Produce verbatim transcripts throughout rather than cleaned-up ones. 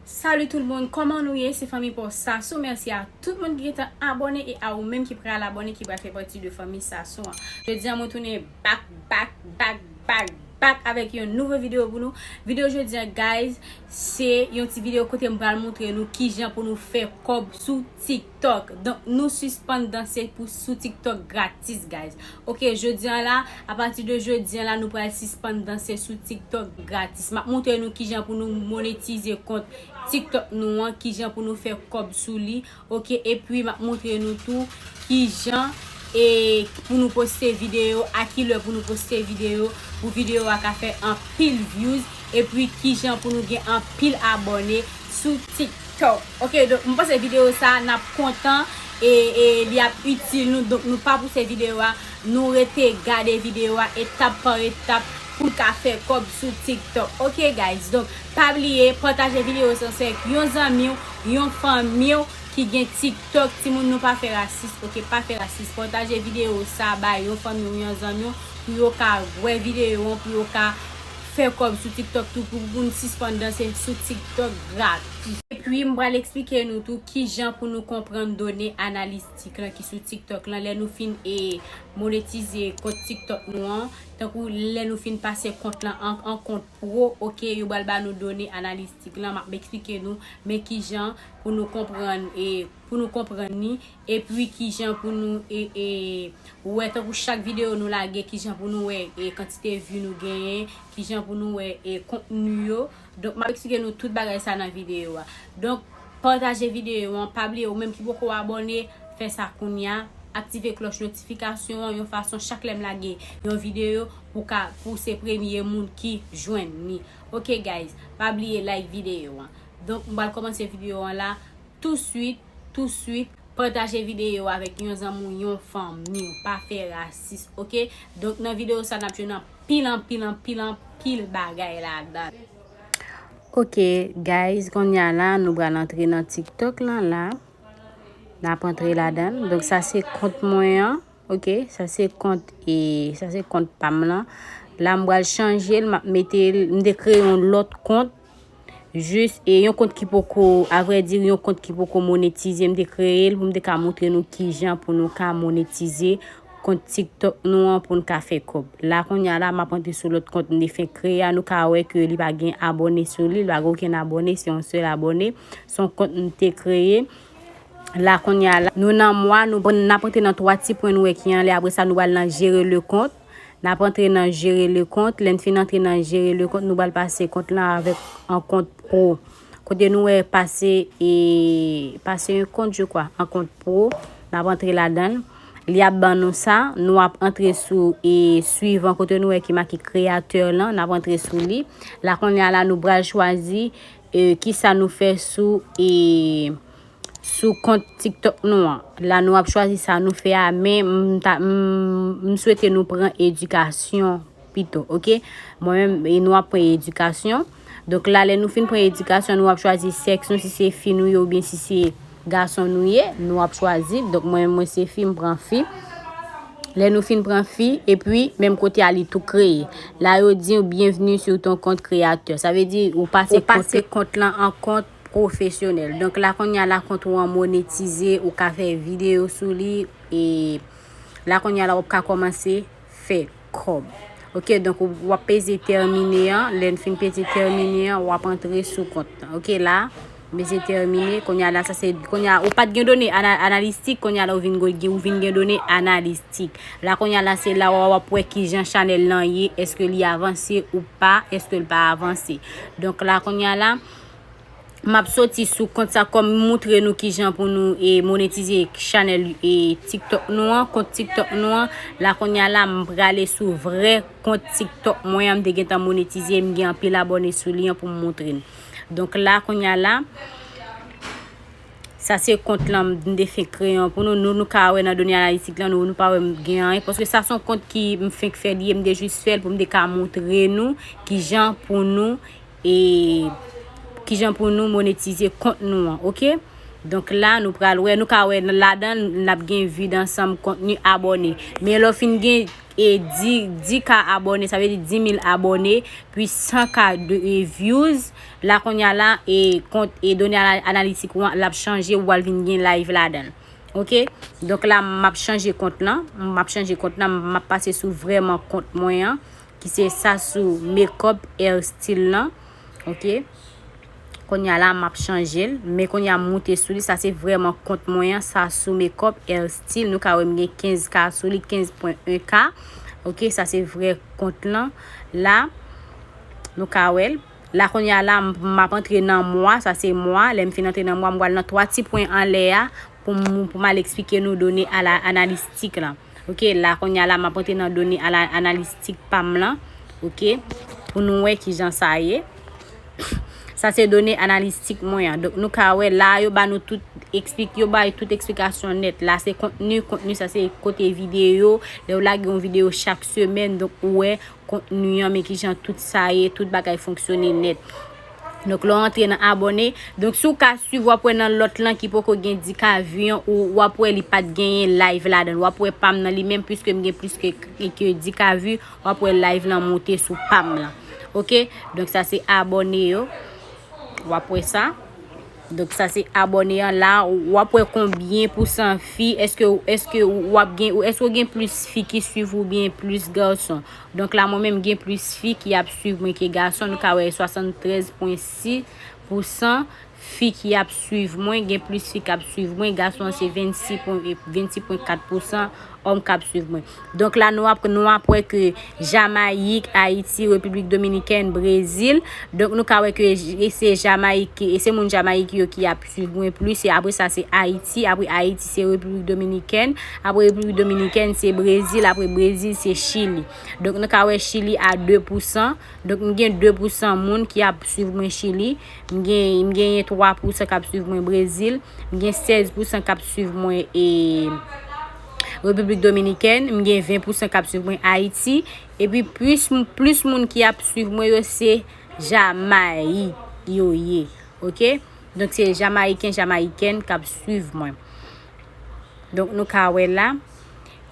Salut tout le monde, kòman nou ye? Se fanmi pa w Sasou. Mèsi a tout moun ki gentan abòne e a ou menm ki pral abòne, ki pral fè pati de fanmi Sasou an. Jodi a mwen tounen back, back, back, back, back avèk yon nouvo videyo pou nou. Videyo jodi a, guys, se yon ti videyo kote m pral montre nou kijan pou nou fè kòb sou TikTok. Donk, nou sispann danse pou sou TikTok gratis, guys. Ok, jodi a la, apati de jodi a la, nou pral sispann danse sou TikTok gratis. M ap montre nou kijan pou nou monetize kont TikTok nou an, kijan pou nou fè kòb sou li. Ok, epi m ap montre nou tou kijan e pou nou poste videyo, a ki lè pou nou poste videyo, pou videyo a ka fè anpil views, epi kijan pou nou gen anpil abòne sou TikTok. Ok, donk m panse videyo sa n ap kontan e, e li ap itil nou, donk nou pa pouse videyo a, nou rete gade videyo a etap pa etap pou n ka fè kòb sou TikTok. Ok, guys, donk pa bliye pataje videyo sa avèk yon zanmi w, yon fanmi w ki gen TikTok. Timoun, nou pa fè rasis, ok, pa fè rasis. Pataje videyo sa bay yon fanmi w, yon zanmi w, pou yo ka wè videyo an, pou yo ka fè kòb sou TikTok tou, pou, pou n sispann danse sou TikTok gratis. Epi m pral eksplike nou tou kijan pou nou konprann done analistik lan ki sou TikTok lan lè nou fin e monetize kont TikTok nou an. Tankou lè nou fin pase kont lan an, an kont pro, ok, yo pral ba nou done analistik lan, m ap eksplike nou, men kijan pou nou konprann e pou nou konprann li, epi kijan pou nou e, e, wè tankou chak videyo nou lage, kijan pou nou wè e kantite view nou genyen, kijan pou nou wè e kontni yo. Donk, m ap eksplike nou tout bagay sa nan videyo a. Donk, pataje videyo an, pa bliye ou menm ki poko abòne, fè sa kounye a, aktive klòch notifikasyon an yon fason chak lè m lage yon videyo pou ka, pou se premye moun ki jwenn li. Ok, guys, pa bliye like videyo an. Donk, m pral kòmanse videyo an la. Touswit, touswit, pataje videyo avèk yon zanmi w, yon fanmi w, pa fè rasis, ok? Donk, nan videyo sa, n ap jwenn anpil, anpil, anpil, anpil bagay ladan. Ok, guys, kounye a la, nou pral antre nan TikTok lan la. N ap antre ladan. Donk, sa se kont mwen an. Ok, sa se kont, e, sa se kont pa m lan. La, m pral chanje l, m ap mete l, m te kreye yon lòt kont. Jis, e, yon kont ki poko, a vrè di, yon kont ki poko monetize, m te kreye l pou m te ka montre nou kijan pou nou ka monetize kont TikTok nou an pou n ka fè kòb. La, kounye a la, m ap antre sou lòt kont m te fenk kreye a, nou ka wè ke li pa gen abòne sou li, li pa gen okenn abòne, se yon sèl abòne. Se yon kont m te kreye. La, kounye a la, nou nan mwa, nou, n ap antre nan twa ti pwen nou wè ki anlè, apre sa, nou pral nan jere le kont. N ap antre nan jere le kont. Lè n fin antre nan jere le kont, nou pral pase kont lan avèk an kont pro. Kote nou wè pase, e, pase yon kont, je kwa, an kont pro. N ap antre ladan l. Li ap ban nou sa. Nou ap antre sou, e, swivan kote nou wè ki make kreyatè lan. N ap antre sou li. La, kounye a la, nou pral chwazi, e, kisa nou fè sou, e, sou kont TikTok nou an. La, nou ap chwazi sa nou fè a, men m ta, m, m swete nou pran edikasyon pito, ok? Mwen menm, e nou ap pran edikasyon. Donk la, lè nou fin pran edikasyon, nou ap chwazi sèks nou, si se fi nou ye oubyen si se gason nou ye, nou ap chwazi. Donk mwen menm, mwen se fi, m pran fi. Lè nou fin pran fi, epi menm kote a li tou kreye. La, yo di w, bienvenue sur ton compte créateur. Sa vle di, ou pase kont lan an kont pwofesyonèl. Donk la, kounye a la, kont ou an monetize, ou ka fè videyo sou li, e la, kounye a la, w ap ka kòmanse fè kòb. Ok, donk ou, w ap peze tèmine an. Lè n fin peze tèmine an, w ap antre sou kont lan. Ok, la, m peze tèmine. Kounye a la, sa se, kounye a, ou pa t gen done ana-, analistik, kounye a la, ou vin, ou vin gen done analistik. La, kounye a la, se la w ap wè kijan chanèl lan ye, èske li avanse ou pa, èske l pa avanse. Donk la, kounye a la, m ap soti sou kont sa kòm m montre nou kijan pou nou, e, monetize chanèl, e, TikTok nou an, kont TikTok nou an. La, kounye a la, m prale sou vrè kont TikTok mwen an, m te gentan monetize, m gen anpil abòne sou li an pou m montre n. Donk la, kounye a la, sa se kont lan m te fenk kreye an pou nou. Nou, nou ka wè nan done analistik lan, nou, nou pa wè m gen anyen. Paske sa se yon kont ki m fenk fè li ye, m te jis fè l pou m te ka montre nou kijan pou nou e kijan pou nou monetize kont nou an, ok? Donk la, nou pral wè, nou ka wè ladan l, n ap gen vi dansanm kontni abòne. Men lè w fin gen e di, di ka abòne, sa vle di di mil abòne, pi san ka de, e, views. La kounye a la, e kont, e done ana-, analitik ou an, l ap chanje, ou al vin gen live ladan l. Ok? Donk la, m ap chanje kont lan. M ap chanje kont lan, m ap pase sou vrèman kont mwen an, ki se Sasou Makeup Hair Style lan. Ok? Kounye a la, m ap chanje l. Men kounye a, m moute sou li. Sa se vrèman kont mwen an, Sasou Makeup Hair Style. Nou ka wè m gen kenz ka sou li, kenz pwen en ka. Ok, sa se vrè kont lan. La, nou ka wè l. La, kounye a la, m, m ap antre nan mwa. Sa se mwa. Lè m fin antre nan mwa, m pral nan twa ti pwen anlè a pou m, pou m al eksplike nou done ala-, analistik lan. Ok, la, kounye a la, m ap antre nan done ala-, analistik pa m lan. Ok, pou nou wè kijan sa ye. Sa se done analistik mwen an. Donk, nou ka wè la, yo ba nou tout eksplik-, yo bay tout eksplikasyon nèt. La, se kontni, kontni, sa se kote videyo. Lè w lage yon videyo chak semèn, donk, ou wè kontni an, men kijan tout sa ye, tout bagay fonksyone nèt. Donk, lè w antre nan abòne, donk, si w ka swiv, w ap wè nan lòt lan ki poko gen di ka vi an, ou w ap wè li pa t genyen live ladan l. W ap wè pa m nan li menm, piske m gen plis ke, ke di ka vi, w ap wè live lan moute sou pa m lan. Ok? Donk, sa se abòne yo. W ap wè sa. Donk, sa se abòne an la. W ap wè konbyen pousan fi. Èske, èske w ap gen, èske w gen plis fi ki swiv ou byen plis gason? Donk, la, mwen menm, gen plis fi ki ap swiv mwen ke gason. Nou ka wè swasanntrèz pwen sis pousan fi ki ap swiv mwen, gen plis fi k ap swiv mwen, gason an se vennsis pwen, vennsis pwen kat pousan òm k ap swiv mwen. Donk la, nou ap, nou ap wè ke Jamayik, Ayiti, Repiblik Dominikèn, Brezil. Donk, nou ka wè ke j-, e se Jamayik, e se moun Jamayik yo ki ap swiv mwen plis. E apre sa, se Ayiti. Apre Ayiti, se Repiblik Dominikèn. Apre Repiblik Dominikèn, se Brezil. Apre Brezil, se Chili. Donk, nou ka wè Chili a de pousan. Donk, m gen de pousan moun ki ap swiv mwen Chili. M gen, m genyen twa pousan k ap swiv mwen Brezil. M gen sèz pousan k ap swiv mwen, e, Repiblik Dominikèn. M gen ven pousan k ap swiv mwen Ayiti. Epi, plis, plis moun ki ap swiv mwen yo, se Jamayik yo ye. Ok? Donk, se Jamayiken, Jamayikèn k ap swiv mwen. Donk, nou ka wè la.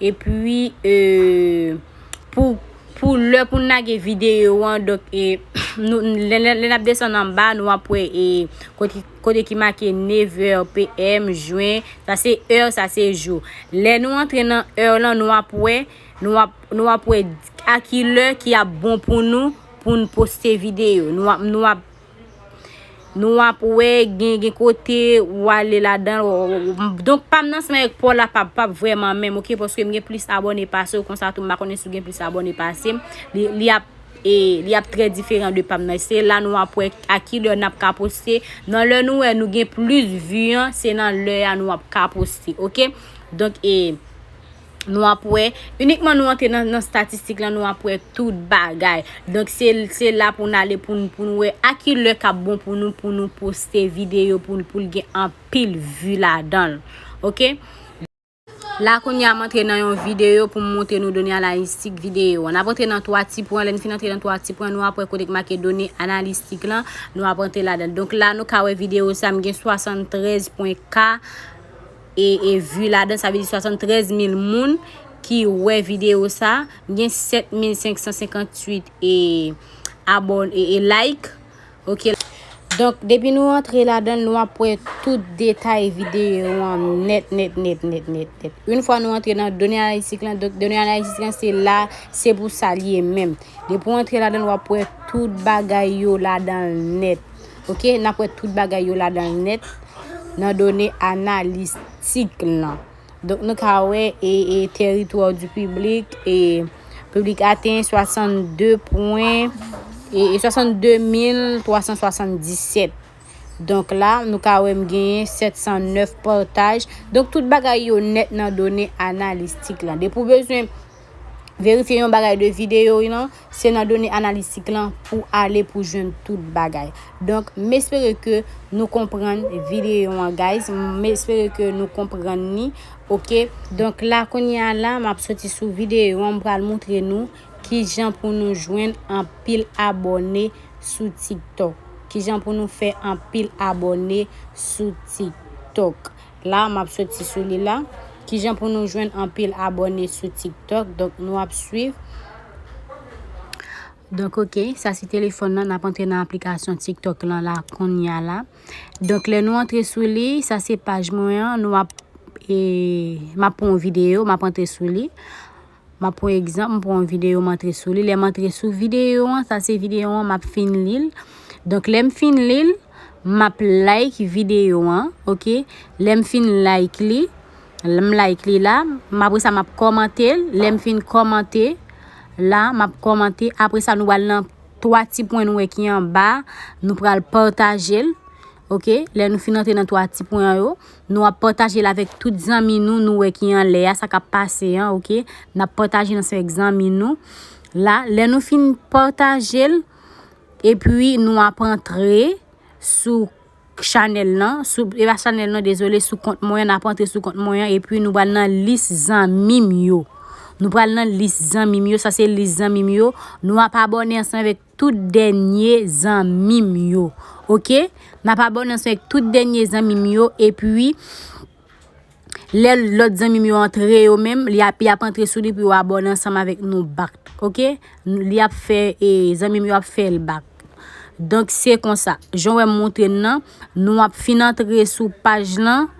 Epi, e, pou, pou lè pou n lage videyo an, donk, e, nou, lè, lè, lè n ap desann anba, nou ap wè, e, kote, kote ki make nevè p m, jwen, sa se è, sa se jou. Lè nou antre nan è lan, nou ap wè, nou ap, nou ap wè a ki lè ki ap bon pou nou, pou n poste videyo. Nou ap, nou ap Nou ap wè gen, gen kote w ale ladan l. Donk, pa m nan semen ak pa w la p ap, p ap vrèman menm, ok? Paske m gen plis abòne pase w, konsa tou, m pa konnen si w gen plis abòne pase m. Li, li ap, e, li ap trè diferan de pa m nan. Se la nou ap wè a ki lè n ap ka poste. Nan lè nou wè nou gen plis vi an, se nan lè a nou ap ka poste, ok? Donk, e, Nou ap wè, inikman nou antre nan, nan statistik lan, nou ap wè tout bagay. Donk, se, se la pou n ale pou n, pou n wè a ki lè k ap bon pou nou, pou nou poste videyo, pou, pou l gen anpil vi ladan l. Ok? La, kounye a, m antre nan yon videyo pou m montre nou done analistik videyo an. N ap antre nan twa ti pwen, lè n fin antre nan twa ti pwen, nou ap wè kote k make done analistik lan, nou ap antre ladan l. Donk, la, nou ka wè videyo sa, m gen swasanntrèz pwen ka e, e vi ladan, sa vle di swasanntrèz mil moun ki wè videyo sa. M gen sèt mil senk san senkantuit e abòn-, e, e like. Ok. Donk, depi nou antre ladan, nou ap wè tout detay videyo an nèt, nèt, nèt, nèt, nèt, nèt. Yon fwa nou antre nan done analistik lan, donk, done analistik lan, se la, se pou sa l ye menm. Depi w antre ladan, w ap wè tout bagay yo ladan l nèt. Ok, n ap wè tout bagay yo ladan l nèt nan done analistik lan. Donk, nou ka wè, e, e, teritwa di piblik, e, piblik aten swasannde pwen, e, e, swasannde mil twa san swasanndisèt. Donk, la, nou ka wè m genyen sèt san nèf pataj. Donk, tout bagay yo nèt nan done analistik lan. Depi w bezwen verifye yon bagay de videyo w lan, se nan done analistik lan pou ale pou jwenn tout bagay. Donk, m espere ke nou konprann videyo an, guys. M espere ke nou konprann li. Ok? Donk, la, kounye a la, m ap soti sou videyo an, m pral montre nou kijan pou nou jwenn anpil abòne sou TikTok. Kijan pou nou fè anpil abòne sou TikTok. La, m ap soti sou li la. kijan pou nou jwenn anpil abòne sou TikTok. Donk, nou ap swiv. Donk, ok, sa se telefòn nan, n ap antre nan aplikasyon TikTok lan la kounye a la. Donk, lè nou antre sou li, sa se paj mwen an, nou ap, e, m ap pran yon videyo, m ap antre sou li. M ap pran egzanp, m pran yon videyo, m antre sou li. Lè m antre sou videyo an, sa se videyo an, m ap fin li l. Donk, lè m fin li l, m ap like videyo an, ok? Lè m fin like li, lè m like li la, m, apre sa, m ap kòmante l. Lè m fin kòmante, la, m ap kòmante. Apre sa, nou pral nan twa ti pwen nou wè ki anba, nou pral pataje l. Ok, lè nou fin antre nan twa ti pwen yo, nou ap pataje l avèk tout zanmi nou, nou wè ki anlè a, sa k ap pase an, ok? N ap pataje l ansanm avèk zanmi nou. La, lè nou fin pataje l, epi nou ap antre sou chanèl lan, sou, e pa chanèl lan, dezole, sou kont mwen an, n ap antre sou kont mwen an, epi nou pral nan lis zanmi m yo. Nou pral nan lis zanmi m yo, sa se lis zanmi m yo. Nou ap abòne ansanm avèk tout dènye zanmi m yo. Ok? N ap abòne ansanm avèk tout dènye zanmi m yo, epi lè lòt zanmi m yo antre yo menm, li ap, y ap antre sou li pou yo abòne ansanm avèk nou back. Ok? Li ap fè, e, zanmi m yo ap fè l back. Donk, se konsa. Jan w wè m montre n nan, nou ap fin antre sou paj lan,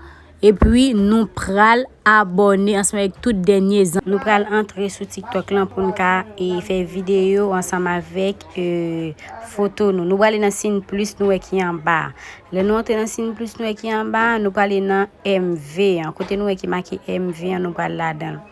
epi nou pral abòne ansanm avèk tout dènye zanmi. Nou pral antre sou TikTok lan pou n ka, e, fè videyo ansanm avèk, e, foto nou. Nou prale nan siy plis nou wè ki anba a. Lè nou antre nan siy plis nou wè ki anba a, nou prale nan M V an. Kote nou wè ki make M V an, nou pral ladan l.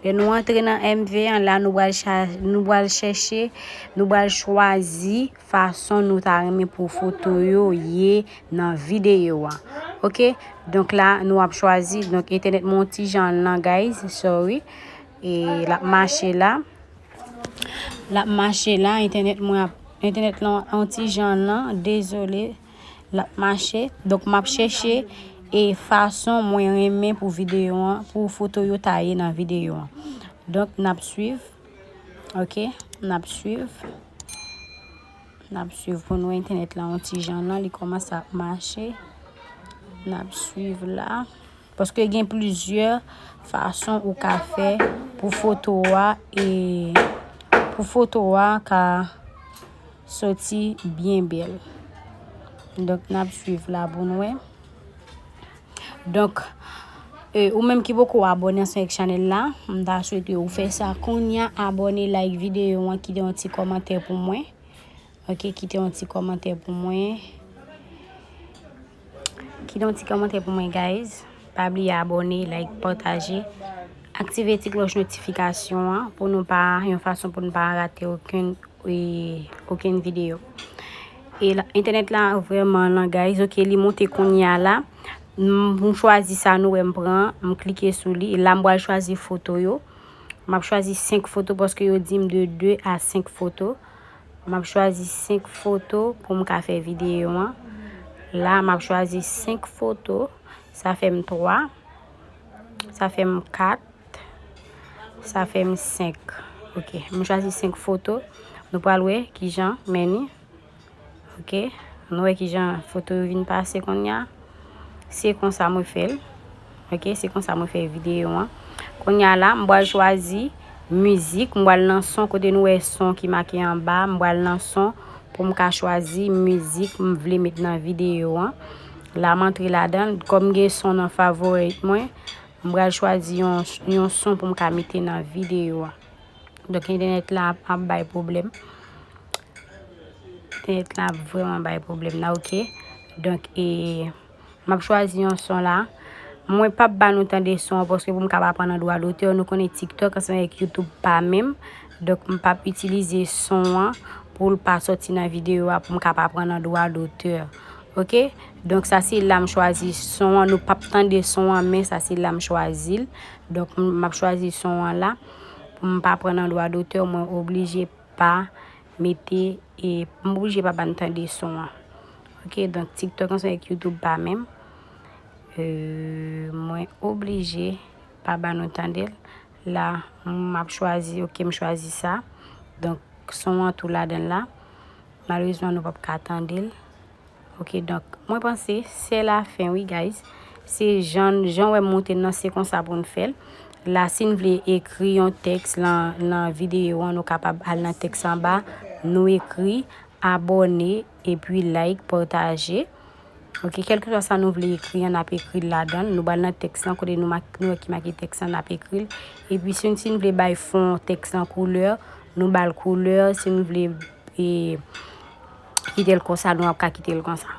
Lè nou antre nan M V an, la nou pral cha-, nou pral chèche, nou pral chwazi fason nou ta renmen pou foto yo ye nan videyo a. Ok? Donk la, nou ap chwazi. Donk, entènèt mwen yon ti jan lan, guys. Sorry. E l ap mache la. L ap mache la. Entènèt mwen ap, entènèt lan yon ti jan lan. Dezole. L ap mache. Donk, m ap chèche e fason mwen renmen pou videyo an, pou foto yo ta ye nan videyo an. Donk, n ap swiv. Ok? N ap swiv. N ap swiv pou nou entènèt la yon ti jan lan, li kòmanse ap mache. N ap swiv la. Paske gen plizyè fason ou ka fè pou foto a, e pou foto a ka soti byen bèl. Donk, n ap swiv la pou n wè. Donk, e, ou menm ki poko abòne ansanm avèk chanèl la, m ta swete ou fè sa kounye a, abòne, like videyo an, kite yon ti kòmantè pou mwen. Ok, kite yon ti kòmantè pou mwen. Kite yon ti kòmantè pou mwen, guys. Pa bliye abòne, like, pataje. Aktive ti klòch notifikasyon an pou nou pa, yon fason pou nou pa rate okenn, e, okenn videyo. E la, entènèt la vrèman lan, guys. Ok, li monte kounye a la. M, m chwazi sa nou wè m pran, m klike sou li. E la, m pral chwazi foto yo. M ap chwazi senk foto paske yo di m de de a senk foto. M ap chwazi senk foto pou m ka fè videyo an. La, m ap chwazi senk foto. Sa fè m twa. Sa fè m kat. Sa fè m senk. Ok, m chwazi senk foto. Nou pral wè kijan men ni. Ok, nou wè kijan foto yo vin pase kounye a. Se konsa mwen fè l. Ok, se konsa mwen fè videyo an. Kounye a la, m pral chwazi mizik, m pral nan son, kote nou wè son ki make anba, m pral nan son pou m ka chwazi mizik m vle met nan videyo an. La, m antre ladan l, kòm gen son nan favorit mwen, m pral chwazi yon, yon son pou m ka mete nan videyo an. Donk, entènèt la ap, ap bay pwoblèm. Entènèt la ap vrèman bay pwoblèm la, ok? Donk, e, m ap chwazi yon son la. Mwen p ap ba nou tande son an paske pou m ka pa pran nan dwa dotè. Nou konnen TikTok ansanm avèk YouTube pa menm. Donk, m p ap itilize son an pou l pa sòti nan videyo a pou m ka pa pran nan dwa dotè. Ok? Donk, sa se la m chwazi son an. Nou p ap tande son an, men sa se la m chwazi l. Donk, m, m ap chwazi son an la. Pou m pa pran nan dwa dotè, mwen oblije pa mete, e m oblije pa ba n tande son an. Ok, donk TikTok ansanm avèk YouTube pa menm. E, mwen oblije pa ba nou tande l. La, m ap chwazi, ok, m chwazi sa. Donk, son an tou ladan l la. Malerezman, nou p ap ka tande l. Ok, donk, mwen panse se lafen, wi, guys. Se jan, jan wè m montre nan, se konsa pou n fè l. La, si n vle ekri yon tèks nan, nan videyo an, nou kapab al nan tèks anba, nou ekri abòne, epi like, pataje. Ok, kèlkeswa sa nou vle ekri an, n ap ekri l ladan l. Nou pral nan tèks lan, kote nou, nou wè ki make tèks lan, n ap ekri l. Epi si, si n vle bay fon tèks lan koulè, nou ba l koulè. Si n vle e, kite l konsa, nou ap ka kite l konsa.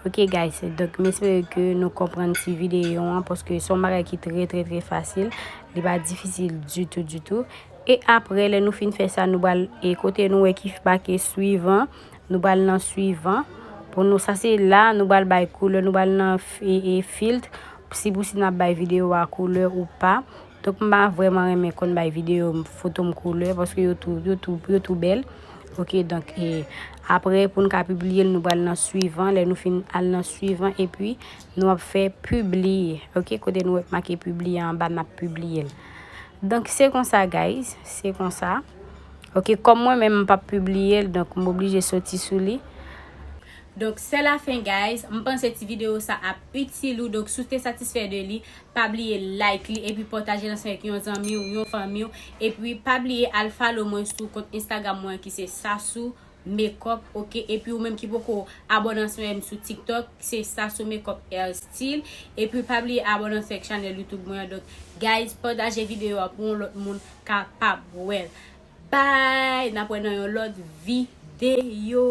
Ok guys, donk m espere ke nou konprann ti videyo an, paske se yon bagay ki trè, trè, trè fasil. Li pa difisil ditou, ditou. E apre, lè nou fin fè sa, nou pral, e kote nou wè ki make swivan, nou pral nan swivan. Pou nou, sa se la, nou pral bay koulè, nou pral nan f- e, e filt. Si pou si n ap bay videyo a koulè ou pa. Donk, m pa vrèman renmen konn bay videyo m, foto m koulè, paske yo tou, yo tou, yo tou bèl. Ok, donk, e, apre, pou n ka pibliye l, nou pral nan swivan. Lè nou fin al nan swivan, epi nou ap fè pibliye. Ok, kote nou wè make pibliye anba, n ap pibliye l. Donk, se konsa, guys, se konsa. Ok, kòm mwen menm m p ap pibliye l, donk m oblije soti sou li. Donk, se lafen, guys. M panse ti videyo sa ap itil ou. Donk, si w te satisfè de li, pa bliye like li epi pataje l ansanm avèk yon zanmi w, yon fanmi w. Epi, pa bliye al follow mwen sou kont Instagram mwen ki se Sasou Makeup, ok? Epi, ou menm ki poko abòne ansanm avè m sou TikTok, se Sasou Makeup Hair Style. Epi, pa bliye abòne ansanm avèk chanèl YouTube mwen an. Donk, guys, pataje videyo a pou yon lòt moun kapab wè l. Bye! N ap wè nan yon lòt videyo.